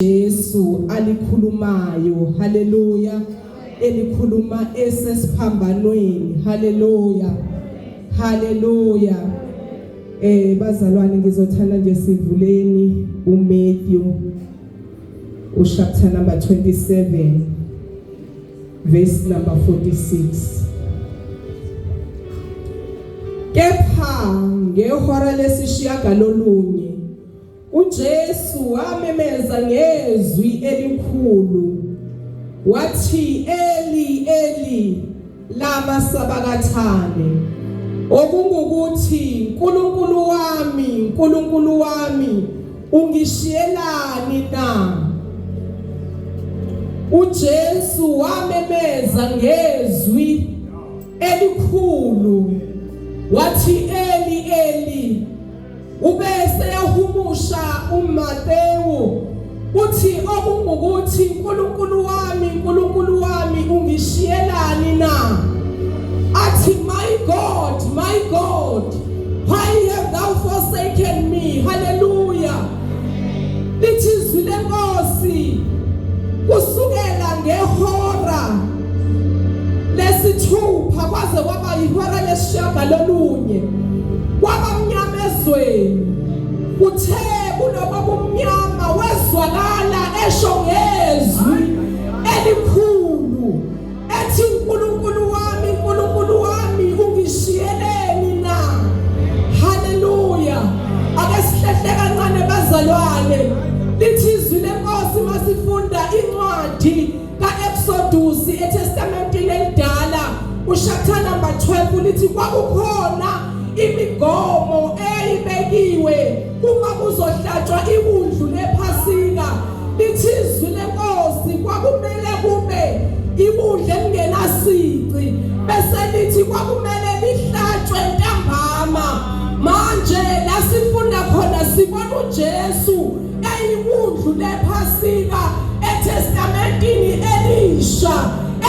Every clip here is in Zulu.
Jesu alikhulumayo, haleluya, elikhuluma esesiphambanweni, haleluya, haleluya. Bazalwane, ngizothanda nje sivuleni uMatthew uchapter number 27 verse number 46. Kepha ngehora lesishiyagalolunye uJesu wamemeza ngezwi elikhulu wathi, "Eli, Eli, lama sabakathane," okungukuthi, "uNkulunkulu wami, uNkulunkulu wami, ungishiyelani na?" uJesu wamemeza ngezwi elikhulu wathi, "Eli, Eli." Ubese yahumusha uMatewu uthi, okungukuthi, "uNkulunkulu wami, uNkulunkulu wami, ungishiyelani na?" Athi, "My God, my God, why have thou forsaken me?" Hallelujah. Lithi izwi lenkosi, kusukela ngehora lesithupha kwaze kwaba ihora lesishiyagalolunye kwaba mnyama ezweni. Kuthe kulobo bumnyama wezwakala esho ngezwi elikhulu ethi, "uNkulunkulu wami, uNkulunkulu wami, ungishiyeleni na?" Haleluya. Ake sihlehle kancane, bazalwane. Lithi izwi lenkosi, masifunda incwadi kaExodus eTestamentini elidala, uchapter number 12, lithi kwakukhona imigomo eyayibekiwe uma kuzohlatshwa iwundlu lephasika. Lithi izwi lenkosi kwakumele kube iwundlu elingenasici, bese lithi kwakumele lihlatshwe ntambama. Manje la sifunda khona sibona uJesu eyiwundlu lephasika eTestamentini elisha,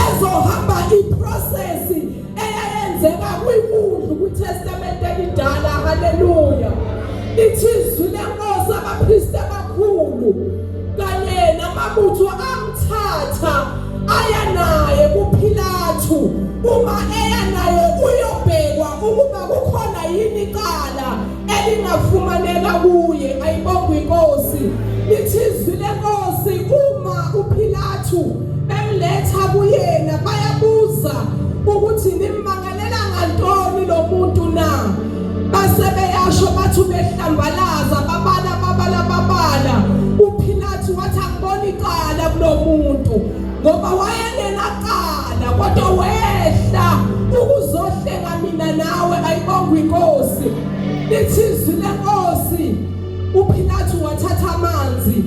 ezohamba iprocess eyayenzeka kwiwundlu kwiTestament elidala. Haleluya. Lithi izwi lenkosi, abapristi abakhulu kanye namabutho amthatha aya naye kuPilatu. Uma eya naye uyobhekwa ukuba kukhona yini icala elingafumaneka kuye. Ayibongwe inkosi. Lithi izwi lenkosi, uma uPilatu bemletha kuyena, bayabuza ukuthi, "Nimmangalela ngantoni lo muntu na?" Base beyasho bathi behlambalaza, babala, babala, babala. uPilatu wathi, "Angiboni icala kulomuntu," ngoba wayengenacala, kodwa wehla ukuzohlenga mina nawe. Ayibongwe inkosi. Lithi izwi lenkosi, uPilatu wathatha amanzi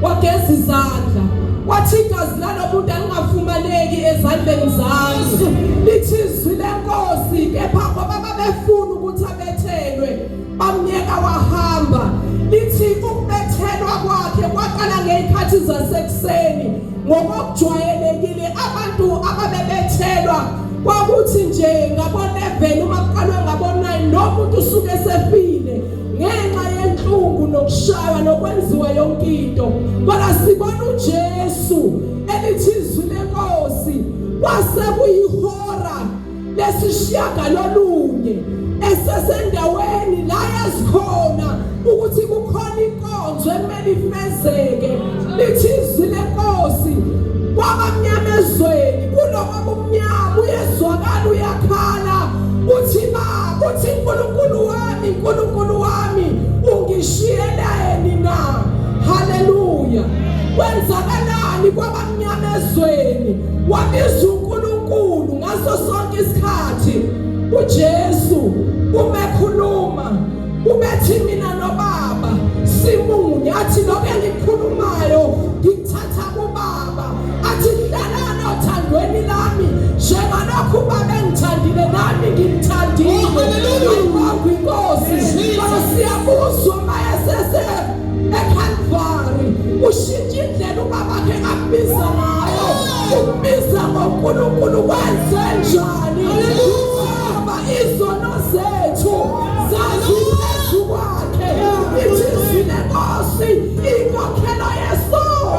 wageza izandla, wathi, "Igazi lalomuntu alingafumaneki ezandleni zami." Lithi izwi lenkosi, kepha ngoba babefuna ukuthi abethelwe, bamyeka wahamba. Lithi ukubethelwa kwakhe kwaqala ngezikhathi zasekuseni. Ngokujwayelekile abantu ababebethelwa kwakuthi nje ngabo 11, uma kuqalwe ngabo 9, lo muntu usuke esefile ngenxa yenhlungu nokushaywa nokwenziwa yonke into. Kodwa sibona uJesu, elithi izwi lenkosi kwase kuyihora lesishiyagalolunye esesendaweni la yazikhona ukuthi kukhona inkonzo ekumele ifezeke. Lithi izwi lenkosi kwaba mnyama ezweni. Kulobo bumnyama uyezwakala uyakhala uthi, "Ba," uthi, "uNkulunkulu wami, uNkulunkulu wami, ungishiyeleni na?" Haleluya. Kwenzakalani? Kwaba mnyama ezweni, wabiza uNkulunkulu. Ngaso sonke isikhathi uJesu uma ekhuluma ubethi, "Mina nobaba simunye." Athi, "Lokho engikukhulumayo ngikuthatha kubaba." Athi, "Hlalani othandweni lami njengalokhu ubaba engithandile nami ngimthandile." Ayibongwe inkosi. Kodwa siyabuzwa, mayesese eCalvary ushintsha indlela ubabakhe ambiza ngayo, umbiza ngoNkulunkulu. Kwenze njani? Ngoba izono zethu zaziphezu kwakhe. Ithi izwi lenkosi, inkokhelo yesono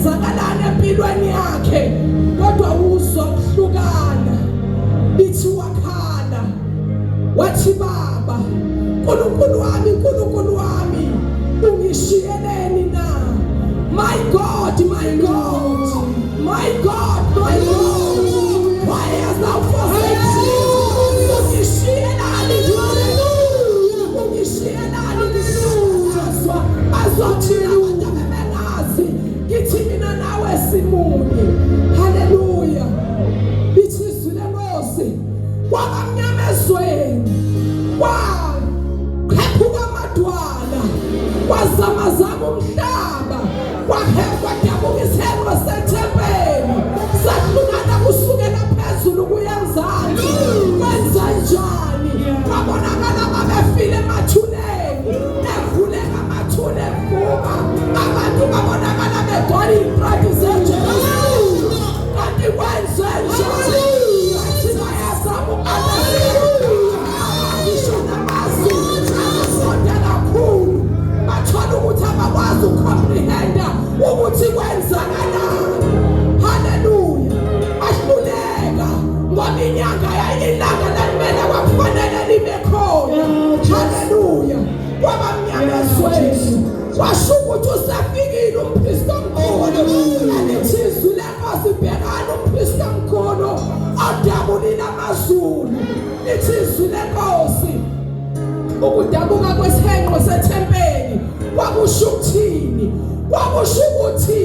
kwenzakalani empilweni yakhe, kodwa uzwa ukuhlukana. Ithi wakhala wathi, Baba, Nkulunkulu wami, Nkulunkulu wami, ungishiyeleni na? My God, my God, my God, my God, why hast thou forsaken me? Ungishiyelani? Ungishiyelani? Ngishazwa bazothina abantu abebengazi. Ngithi mina nawe simunye. Haleluya. Lithi izwi lenkosi, kwaba mnyama ezweni, kwaqhephuka amadwala, kwazamazama umhlaba, kwadabuka isihenqo sethempeli, sahlukana kusukela phezulu kuya emzansi. Kwenza njani? Kwabonakala babefile emathuneni, evuleka amathuna, evuka abantu, babonakala begcwala iy'trati zeJerusalema. Kanti kwenze njani? Bathi bayazama uku-understand, ngisho namazwi abasonde kakhulu bathola ukuthi abakwazi ukucomprehenda ukuthi kwenzakalani. Haleluya. Bahluleka ngoba inyanga yayilanga lalimele kwakufanele libe khona. Haleluya. Kwaba mnyama ezweni, kwasho ukuthi usefikile umpristi omkhulu. Elithi izwi lenkosi, bhekani umpristi omkhulu odabulile amazulu. Lithi izwi lenkosi, ukudabuka kwesihenqo sethempeli kwakusho ukuthini? Kwakusho ukuthi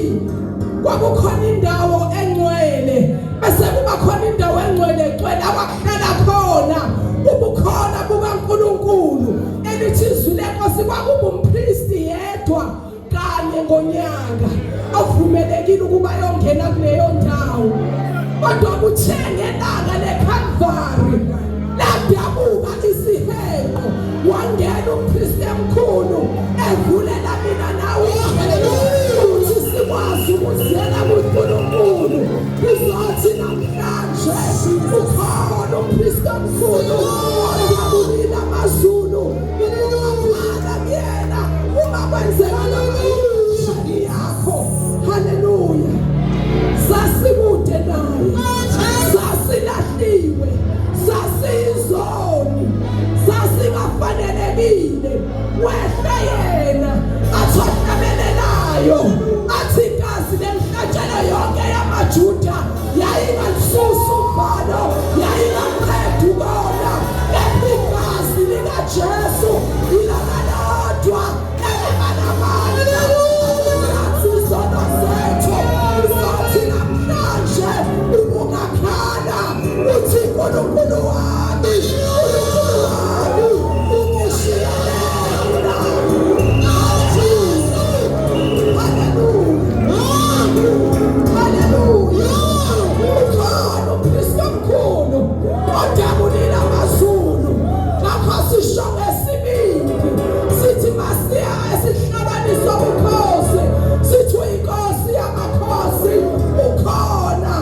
kwakukhona indawo engcwele, bese kuba khona indawo engcwele egcwele akwakuhlala khona ubukhona bukaNkulunkulu. Elithi izwi lenkosi, kwakuba umpristi yedwa kanye ngonyaka avumelekile ukuba yongena kuleyo ndawo, kodwa kuthe ngelanga leCalvary ladabuka isihenqo, wangena umpristi omkhulu, evulela mina nawe ukuthi sikwazi ukuziyela kuNkulunkulu. Kuzothi namhlanje ukhona umpristi omkhulu odabulile amazulu, ungakhala kuyena uma kwenzeka lokho yakho. Haleluya. Sasikude naye, sasilahliwe, sasiyizoni, sasingafanelekile. Wehle yena, athi ohlabelelayo, athi igazi lemhlatshelo yonke yamaJuda yayingalisusa uvalo, yayingaqeda ukona, kepha igazi likaJesu ilona lodwa elibanamandla athi izono zethu. Uzothi namhlanje ubungakhala uthi, Nkulunkulu wami, Nkulunkulu wami, ungishiyeleni na? Haleluya, haleluya. Ukhona umpristi omkhulu odabulile amazulu. Ngakho sisho ngesibindi sithi masiya esihlalweni sobukhosi, sithi uyinkosi yamakhosi. Ukhona,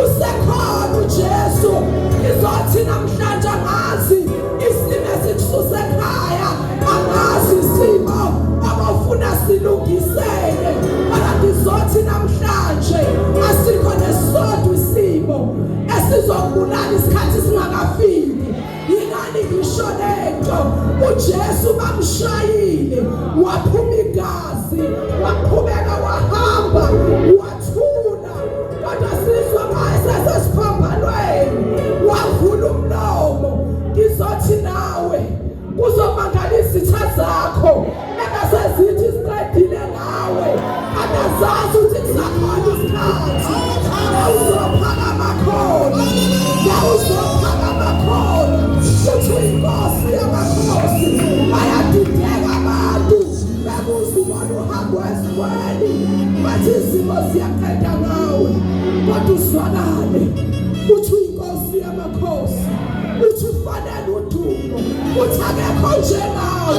usekhona uJesu. Ngizothi namhlanje, angazi isimo esikususe ekhaya, angazi isimo abafuna silungiseke, kodwa ngizothi namhlanje asikho nesodwa isimo esizokubulala isikhathi singakafiki. Yingani ngisho lento? uJesu bamshayile, waphuma igazi, waqhubeka wahamba, wathula, kodwa sizwa ngaye sesesiphambanweni wavula umlomo. Ngizothi nawe kuzomangalisa izitha zakho engasezithi siqedile ngawe, akazazi ukuthi kusakhona isikhathi la uzophakama khona, la uzophakama khona uthi uyinkosi yamakhosi. Bayadideka abantu bebuza, ubona uhambo ezweni, bathi izimo ziyaqeda ngawe, kodwa uzwakale uthi uyinkosi yamakhosi, uthi ufanele udumo, uthi akekho njengawe.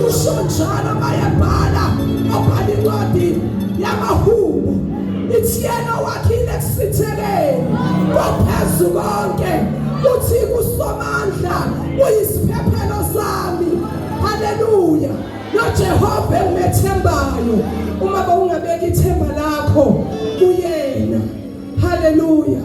Usho njalo mayebhala obhala incwadi yamahubo, ithi yena wakhile ekusithekeni kophezu konke, uthi kuSomandla uyisiphephelo sami. Haleluya. NoJehova engimethembayo, uma bowungabeka ithemba lakho. lakho kuyena. Haleluya.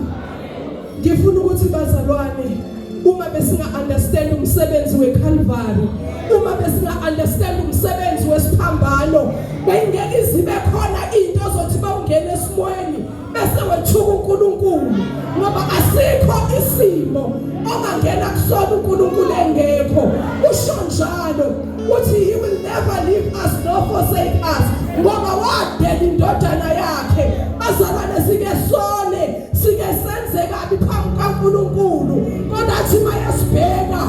Ngifuna ukuthi bazalwane, uma besinga understand umsebenzi weCalvary, uma besinga understand umsebenzi wesiphambano, bengeke izibe khona into ozothi bawungena esimweni bese wethuka uNkulunkulu, ngoba asikho isimo ongangena kusona uNkulunkulu engekho. Usho njalo uthi he will never leave us nor forsake us, ngoba wadela indodana yakhe. Bazalwane, sike sone, sike senze kabi phambi kaNkulunkulu, kodwa athi mayesibheka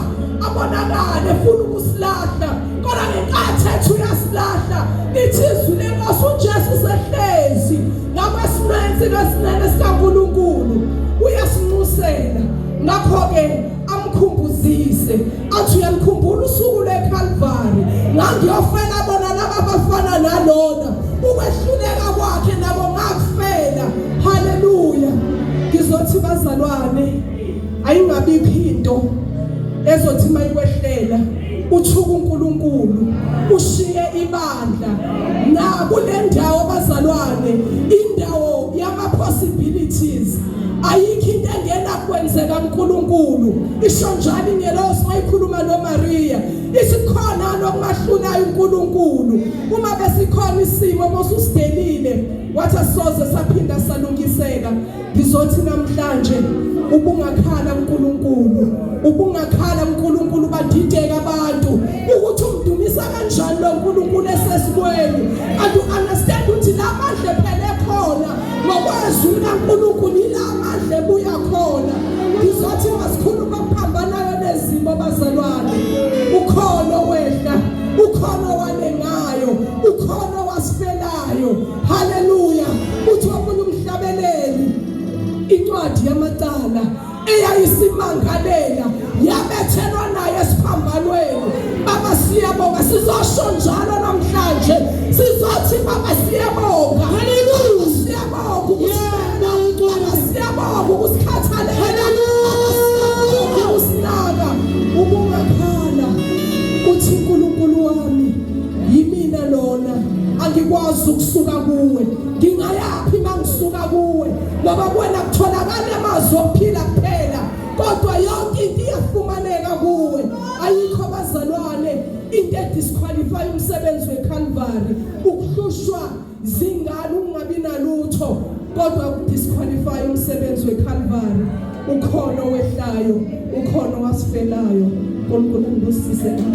abonakale efuna ukusilahla, kodwa ngenkathi ethi uyasilahla, lithi izwi lenkosi uJesu sehlezi ngakwesinensi lwesinene sikaNkulunkulu, uyasinxusela. Ngakho-ke amkhumbuzise athi, "Uyamkhumbula usuku lweCalvary? Ngangiyofela bona laba abafana nalona. Ukwehluleka kwakhe nabo ngakufela." Haleluya. Ngizothi bazalwane, ayingabikho into ezothi mayikwehlela uthuka uNkulunkulu, ushiye ibandla. Na kule ndawo bazalwane, indawo yama possibilities, ayikho into engena kwenzeka uNkulunkulu. Isho njalo ingelosi mayikhuluma noMaria, isikhona nokumahlulayo uNkulunkulu. Uma besikhona isimo mosusidelile wathi asoze saphinda salungiseka, ngizothi namhlanje ubungakhala uNkulunkulu, ubungakhala uNkulunkulu, badideka abantu ukuthi umdumisa kanjani lo nkulunkulu esesimweni. Kanti understand ukuthi lamandla phele khona ngokwezwi likaNkulunkulu, ilamandla ebuya khona. Ngizothi masikhuluma okuphambanayo nezimo bazalwane, ukhona wehla, ukhona walengayo, ukhona wasifelayo. Haleluya. Uthi omunye umhlabeleli, incwadi yamacala eyayisimangalela yabethelwa naye esiphambanweni. Baba, siyabonga. Sizosho njalo namhlanje, sizothi, "Baba, siyabonga." Haleluya. Siyabonga ukusifela. Baba, siyabonga ukusikhathalela, ukusinaka. Ubungakhala uthi, "uNkulunkulu wami, yimina lona, angikwazi ukusuka kuwe. Ngingayaphi mangisuka kuwe? Ngoba kuwena kutholakala amazwi okuphila kuphela, kodwa yonke into iyafumaneka kuwe." Ayikho bazalwane into edisqualify umsebenzi weCalvary. Ukuhlushwa zingane, ukungabi nalutho, kodwa ukudisqualify umsebenzi weCalvary, ukhona wehlayo, ukhona wasifelayo. uNkulunkulu ngibusise. Amen.